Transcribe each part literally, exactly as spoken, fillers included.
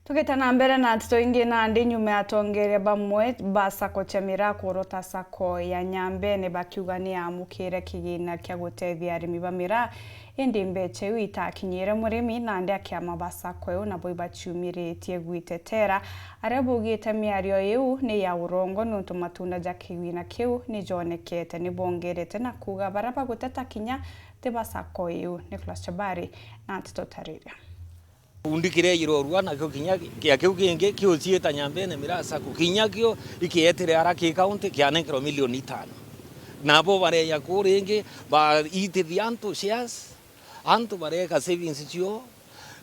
Tugite na mbere na nteto ingi, nandi nyuma ya atongeria bamwe ba sacco cia miraa kurota sacco ya Nyambene bakiuga ni yaamukire kigina kia gutethia arimi ba miraa, indi mbecha iu itakinyire murimi, nandi akiama ba sacco iu nabo ibaciumiritie gwitetera, aria baugite miario iu ni ya urongo, niuntu matunda ja kigina kiu ni jonekete. Ni bongerete na kuuga baria baguteta kinya ti ba sacco iu. Nicholas Chabari na nteto tariria. Gikundi kiria irorua nakio kinya kia kiu kingi kiuciita Nyambene Miraa Sacco, kinya kio ikietire ara ki county kianenkerwa milioni itano. Nabo bareeja kuu ringi, baitithia antu shares, antu bareeka savings cio,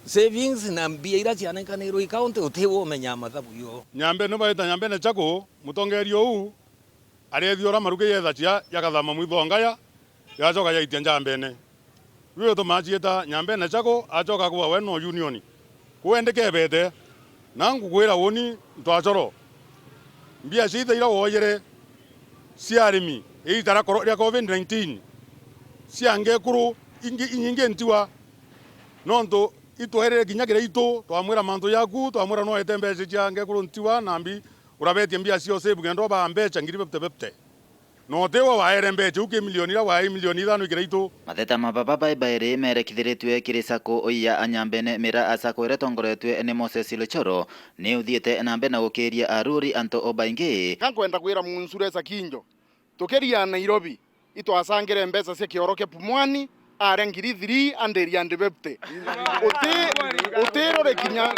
savings na mbia iria cianenkanirwe i county, utiwe umenyaa mathabu yo. Nyambene, baita Nyambene Sacco, mutongeria uu areethia uria maruki yeethacia jakathama mwitho wa ngaya, yacoka yaitia Njambene. Iu itumaa ciita Nyambene Sacco, acoka akuuga we no union. Kuu endi keebete, na ngukwira uuni ntwacoro. Mbia ciitha iria woojire cia arimi iita ria koro-, ria covid nineteen, cia ngekuru ingi, inyingi ntiwa, nontu itwairire kinya kiri itu, twamwira mantu jaku, twamwira no ete mbeca cia ngekuru ntiwa, nambi urabetie mbia cio save kenda ubaa mbeca ngiri fifty fifty. Na utiwe waere mbeca iu ki milioni iria waai milioni ithano ikira itu. Matheta ma baba bai bairi merekithiritue kiri sacco ya Anyambene Miraa Sacco iria itongoretue ni Moses Luchoro, ni uthiite na mbere na gukiria aruri antu o baingi. Ka nkwenda kwira Munsuresa Kinjo, tukiriaa Nairobi, itwacangire mbeca cia kioro kia Pumwani, aria ngiri three andiria ndi fifty. Uti-, utirore kinya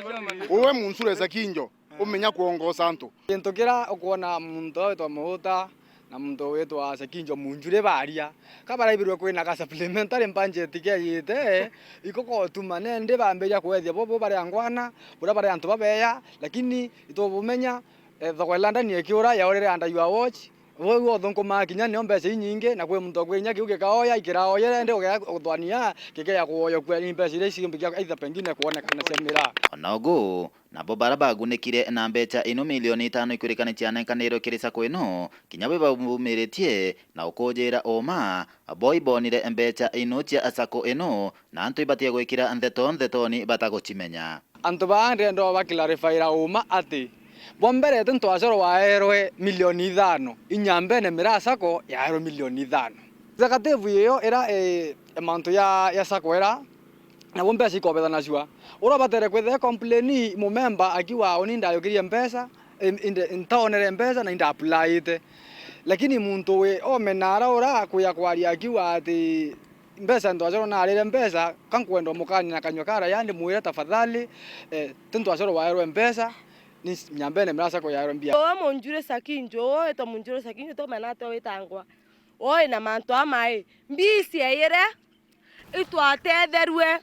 uwe Munsuresa Kinjo, umenya kwongoca antu. Gintu kiria ukwona muntu witwa Muuta na muntu witwa Sekinjo Munjuri baria, ka baraibirwe kwina ga supplementary budget keejite, iko gotuma nendi bambiria kwethia bobo bari angwana, buria bari antu babeya, lakini itubumenya, eh, thoko ya London ikiura yaurire under your watch, bou uthunkumaa kinya nio mbeca inyingi, na kwi muntu ukwinya kiu gikaoya, ikiraoyere ndi ugea kuthwania, gikeya kuoyokua ni mbeca iria iciumbikia either pengine kwonekana cia miraa. Ona ugu, nabo baria bagunikire na mbeca inu milioni itano ikwirikani cianenkanirwe kiri sacco ino, kinya bo ibabumiritie na ukujira uuma, bo ibonire mbeca inu cia sacco ino, na antu ibatie gwikira ntheto nthetoni batagucimenya. Antu baa ndenda baclarifaira uuma ati, bwa mbere ti Ntwacoro waerwe milioni ithano, Inyambene Miraa Sacco yaerwe milioni ithano. Executive iyo ira, eh, mantu ya, ya sacco ira, nabo mbeca ikobethanacua. Uria ubatere kwithira complain mumemba akiuga, "Uni ndajukirie mbeca, in-, inde-, ntaonere mbeca na indaapulaite." Lakini muntu wi omenara uria akwija kwaria akiuga ati, "Mbeca Ntwacoro naarire mbeca, ka nkwenda umukania na kanyua karaya, ndimwire, tafadhali, eh, ti Ntwacoro waerwe mbeca, ni Nyambene Miraa Sacco yaerwe mbia." Uwe Munjuri Sakinjo, uwe witwa Munjuri Sakinjo, tumena ati witangwa. Uwe wina mantu amai, mbia icieyire, itwatetherue.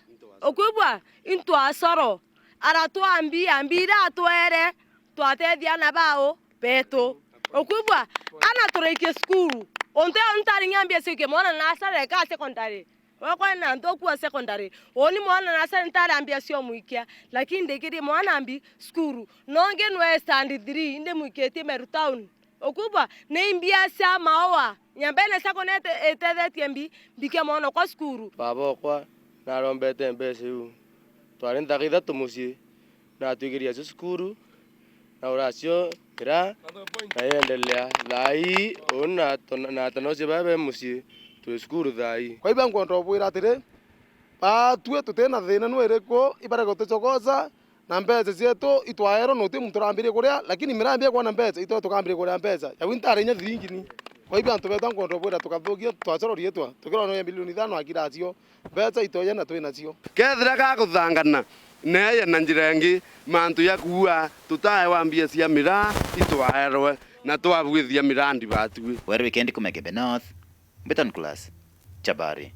Ukwigua? Intwacoro. Aratwambia, mbia iria atwere, twatethia ana bao betu. Ukwigua? Ana turaikie cukuru. Untu yo ntari nginya mbia cia gwikia mwana nasare ka secondary. Wakwa na nthuku wa secondary. Uni mwana nasare ntari mbia cia umwikia. Lakini ndikirie mwana mbi cukuru. Nongi nwe stand three, indi mwikitie Meru Town. Ukwigua? Ni mbia cia maua. Nyambene Sacco nete-, itethetie mbi, mbikia mwana kwa cukuru. Baba okwa narombete mbeca iu. Twari nthaka ithatu mucii, na atwikirie acio cukuru, na uracio miraa, na yendelea. Thaa ii, uni na to-, na atanocio baa be mucii, twi cukuru thaa ii. Kwa hivyo nkwenda ubwira atiri, baatue tutina thina nu iriku, ibare gutucogoca, na mbeca cietu itwaerwa, na uti muntu urambirie kuria, lakini miraa mbia kwona mbeca, itwe tukambirie kuria mbeca. Yawi ntari inya thiringi ni. Kwa hivyo antu betu nkwenda ubwira tukathukia, twacoro riitwa, tukirwa no milioni ithano akira acio. Mbeca itoye na twi nacio. Kethira gakuthangana, neeye na njira ingi, mantu ya kuua, tutaewa mbia cia miraa itwaerwe, na twabwithia miraa ndibatue. Weru wikendi kumeke Benoth, Mbiton Class, Chabari.